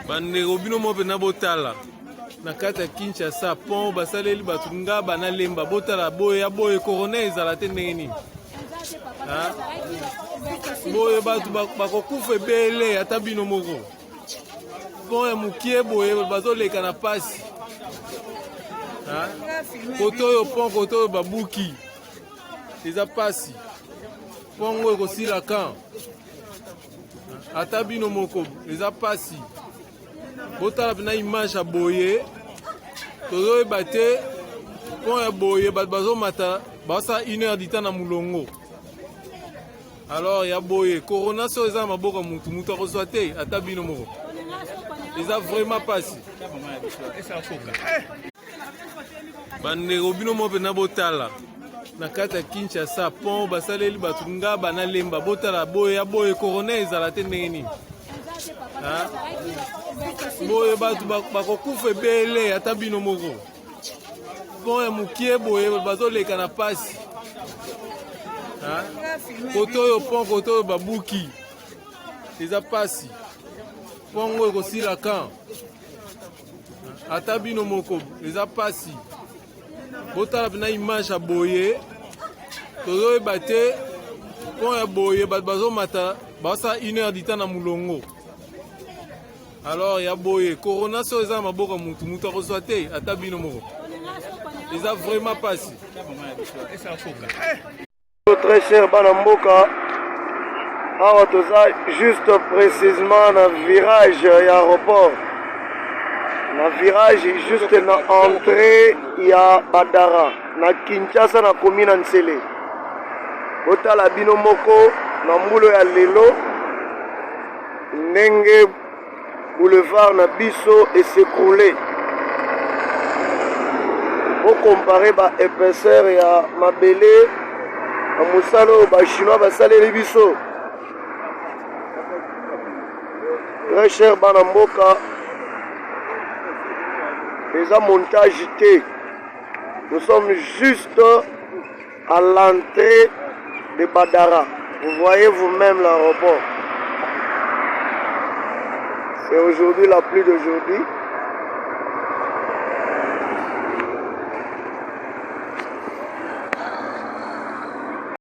Bandeko, bino moko mpenza botala na kati ya Kinshasa, pont basaleli bato Ngaba na Lemba. Botala boye ya boye, corona ezala te ndenge nini? Boye bato bakokufa ebele. Ata bino moko, pont ya mokie boye, bazoleka na pasi. Kote oyo pont, kote oyo babuki, eza pasi. Pont ngo ekosila kan? Ata bino moko, eza pasi. Botala mpena image ya boye, tozoyeba te. Pont ya boye, bato bazomata, bazosala une heure du temps na molongo. Alors ya boye, corona so eza na maboko ya mutu, mutu akozwa te. Ata bino moko, eza vraiment pasi. Bandeko, bino moko mpenza botala na kati ya Kinshasa, pont basaleli bato Ngaba na Lemba. Botala boye ya boye, corona ezala te ndenge nini? Boye bato bakokufa ebele. Ata bino moko, pont ya mokie boye, bazoleka na pasi. Kote oyo pont, kote oyo babuki, eza pasi. Pont ngo ekosila kan? Ata bino moko, eza pasi. Botala mpena image ya boye, tozoyeba te. Pont ya boye, bato bazomata, bazosala une heure du temps na molongo. Alors ya boye, corona so eza na maboko ya mutu, mutu akozwa te. Ata bino moko, eza vraiment pasi. Très cher bana mboka, awa toza juste précisément na virage ya aéroport, na virage juste na entrée ya Badara na Kinshasa, na komi na Nsele. Botala bino moko na mbulo ya lelo ndenge boulevard na biso es'écroule. Bocomparer ba épaisseur ya mabele na mosala oyo Bachinois basaleli biso. Très cher bana mboka, eza montage te. Nous sommes juste à l'entrée de Badara. Vous voyez vous-même l'aéroport. C'est aujourd'hui, la pluie d'aujourd'hui.